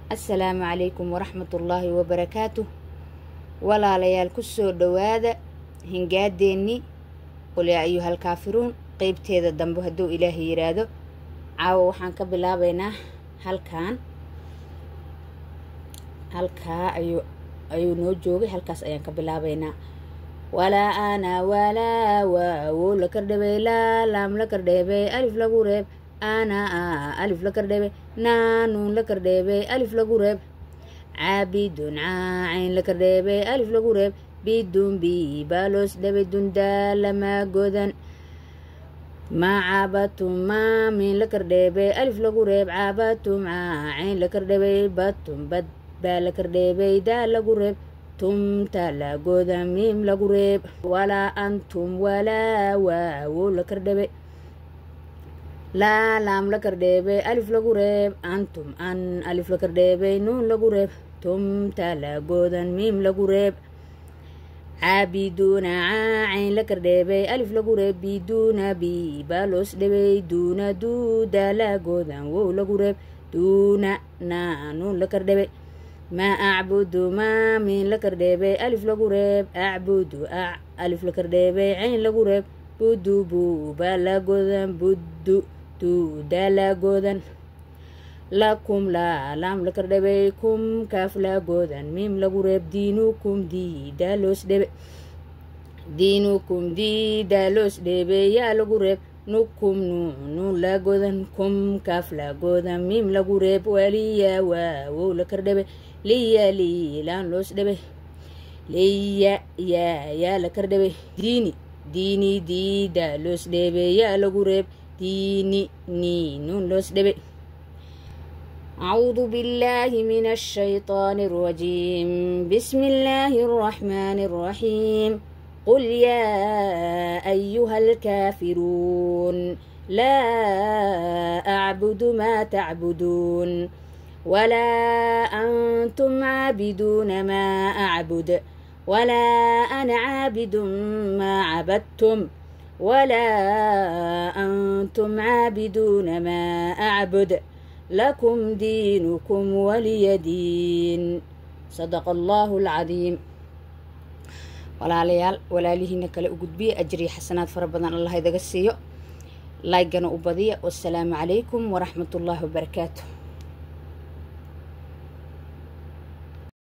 Assalaamu calaykum waraxmatullaahi wabarakaatuh. Walaalayaal, kusoo dhowaada hingaadeennii Qul yaa ayuhal kaafiruun, qeybteeda dambe hadduu Ilaahay yiraahdo. Caawa waxaan ka bilaabaynaa halkan. Halkaa ayuu noo joogay, halkaas ayaan ka bilaabaynaa. Walaa ana walaa waawo la kordhabay, laa laam la kordheebay, alif lagu reeb, ana alif la kordheebay, naa nuun la kordheebay, alif lagu reeb, caabidun caa cayn la kordheebay, alif lagu reeb, bidun bi baaloos dhabay, dundaa lama godan, macabatum maamin la kordheebay, alif lagu reeb, cabatum caa cayn la kordheebay, batum bad baa la kordheebay, daa lagu reeb, tumta la goda, miim lagu reeb, walaa antum walaa waawo la kordhabay, laa laam la kordheebay, alif lagu reeb, antum an alif la kordheebay, nuun lagu reeb, tumta la godan, miim lagu reeb, caabiduuna caa cayn la kordheebay, alif lagu reeb, biduuna bi baaloos dhebay, duuna duuda la godan, wow lagu reeb, duuna naa nuun la kordhabay, maa acbudu maa miin la kordheebay, alif lagu reeb, acbudu ac alif la kordheebay, cayn lagu reeb, budu buuba la godan, buddu duuda la godan, lakum laa laam la kordhabay, kum kaaf la godan, miim lagu reeb, diinukum diida loos dhebe, diinukum diida loos dhebe, yaa lagu reeb, nukum nuun la godan, kum kaaf la godan, miim lagu reeb, waliya waawow la kordhabay, liya liilaan loos dhebay, liya yaa yaa la kordhabay, diini diini diida loos dhebay, yaa lagu reeb, diini nii nuun loos dhebay. أعوذ بالله من الشيطان الرجيم. بسم الله الرحمن الرحيم. قل يا أيها الكافرون، لا أعبد ما تعبدون، ولا أنتم عابدون ما أعبد، ولا أنا عابد ما عبدتم، ولا أنتم عابدون ما أعبد، لكم دينكم ولي دين. صدق الله العظيم. Walaalayaal, walaalihiina kale u gudbiya, ajriya xasanaad fara badan Allah idaga siiyo, laygana u badiya. Wasalaamu calaykum waraxmatullaahi wabarakaatu.